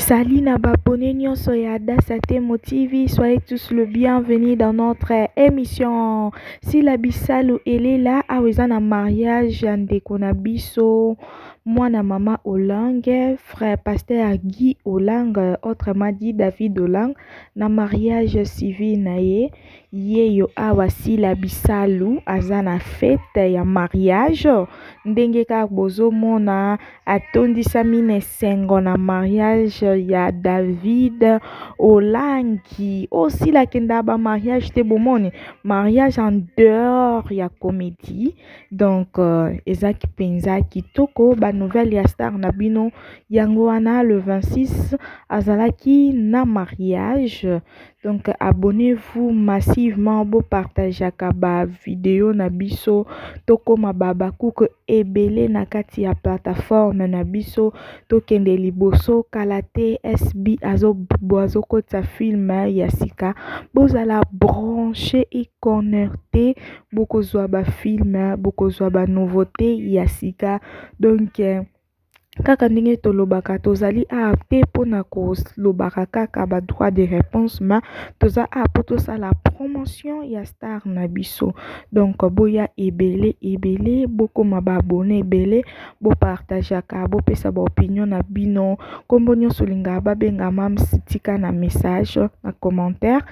Salut na ba abonnés nyonso ya Adassa Temo TV, soyez tous le bienvenu dans notre émission. Sila Bisalu elela awa eza na mariage ya ndeko na biso mwana mama Olang, frère pasteur Guy Olang, autrement dit David Olang, na mariage civil na ye. Yeyo awa Sila Bisalu aza na fête ya mariage, ndenge kaka bozomona atondisami na esengo na mariage ya David Olangi. Osila akenda ba mariage te, bomoni mariage en dehors ya comédie. Donc ezalaki mpenza kitoko. Ba nouvelle ya star na bino yango wana, le 26 azalaki na mariage. Donc abonnez-vous massivement, bopartageaka ba vidéo na biso, tokóma babakuke ebele na kati ya plateforme na biso, tokende liboso. Kala te SB azokotisa film ya sika. Bozala branché et connecté, bokozwa ba film, bokozwa ba nouveauté ya sika. Donc kaka ndenge tolobaka, tozali awa te mpona kolobaka kaka ba droit de réponse, ma toza awa mpo tosala promotion ya star na biso. Donc boya ebele ebele, bokóma ba abonnés ebele, bopartageaka, bopesa ba opinion na bino. Nkombo nyonso olingaka babenga Mams, tika na message na commentaire.